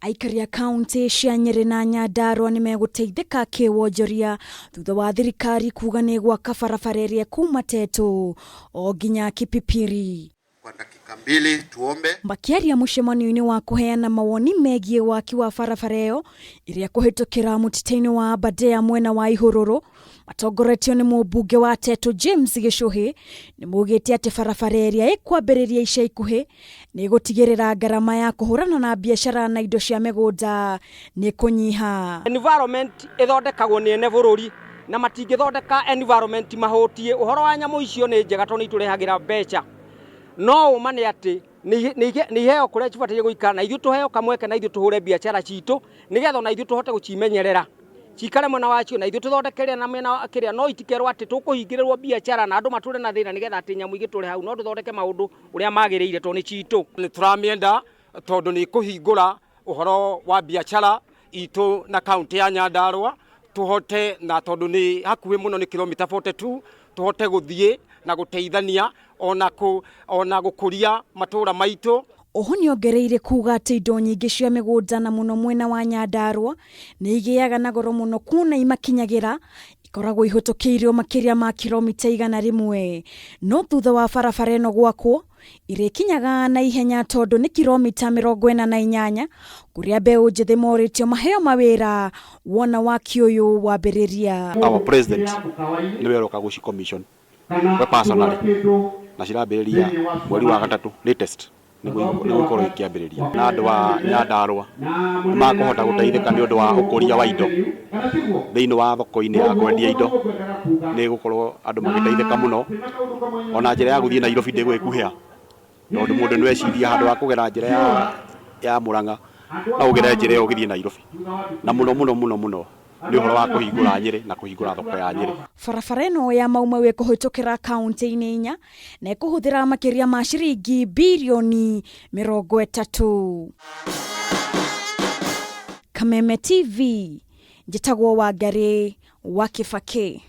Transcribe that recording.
Aikari a kauntĩ cia Nyĩrĩ na Nyandarua nĩ megũteithĩka kĩwonjoria thutha wa thirikari kuga nĩ ĩgwaka barabara ĩrĩa ĩkuuma Tetu o nginya Kipipiri. Kwa dakika mbili tuombe. Makĩaria mũcemanio-inĩ wa kũheana mawoni megiĩ waki wa barabara ĩyo ĩrĩa kũhĩtũkĩra mũtitũ-inĩ wa Aberdare mwena wa Ihũrũrũ, matongoretio nĩ mũmbunge wa Tetu James Gĩchũhĩ, nĩ maugĩte atĩ barabara ĩrĩa ĩkwambĩrĩria ica ikuhĩ nĩ ĩgũtigĩrĩra ngarama ya kũhũrana na biacara na indo cia mĩgũnda nĩ ĩkũnyiha. Environment ĩthondekagwo nĩ ene bũrũri na matingĩthondeka environment mahũtiĩ. Ũhoro wa nyamũ icio nĩ njega tondũ nĩ itũrehagĩra mbeca, no ũma nĩ atĩ nĩ iheo kũrĩa cibataire gũikara na ithuĩ tũheo kamweke na ithuĩ tũhũre biacara citũ nĩgetha ona ithuĩ tũhote gũcimenyerera cikare mwena wacio na ithuĩ tũthondeke kĩrĩa na mĩena kĩrĩa, no itikerwo atĩ tũkũhingĩrĩrwo biacara na andũ matũre na thĩna nĩgetha atĩ nyamũ igĩtũre hau, no tũthondeke maũndũ ũrĩa magĩrĩire tondũ nĩ citũ. Nĩ tũramĩenda tondũ nĩ ĩkũhingũra ũhoro wa biacara itũ na kaũntĩ ya Nyandarua tũhote, na tondũ nĩ hakuhĩ mũno nĩ kilomita 42, tũhote gũthiĩ na gũteithania ona gũkũria matũra maitũ. Oho nĩongereire kuga atĩ indo nyingĩ cia mĩgũnda na mũno mwena wa Nyandarua nĩ igĩaga na goro mũno kuona imakinyagĩra ikoragwo ihĩtũkĩirio makĩria ma kilomita 100, no thutha wa barabara ĩno gwakwo irĩkinyaga na ihenya tondũ nĩ kilomita 48 kũrĩa mbeũ njĩthĩ morĩtio maheo mawĩra wona waki ũyũ wambĩrĩria. Our president nĩwe ũroka gũci commission we personally, na cirambĩrĩria mweri wa gatatũ latest nĩguo ikorwo ikĩambĩrĩria, na andũ a Nyandarua nĩ makũhota gũteithĩka nĩ ũndũ wa ũkũria wa indo thĩinĩ wa thoko-inĩ ya kwendia indo. Nĩ gũkorwo andũ magĩteithĩka mũno, ona njĩra ya gũthiĩ Nairobi ndĩgũgĩkuhĩha tondũ mũndũ nĩ eciria handũ ha kũgera njĩra ya Murang'a no ũgere njĩra ĩyo ũgĩthiĩ Nairobi, na mũno mũno mũno mũno nĩ ũhoro wa kũhingũra Nyĩrĩ na kũhingũra thoko ya Nyĩrĩ. Barabara ĩno ya Mau Mau ĩkũhĩtũkĩra kaunti-inĩ inya na ĩkũhũthĩra makĩria ma ciringi birioni 30. Kameme TV, njĩtagwo Wangarĩ wa Kĩbakĩ.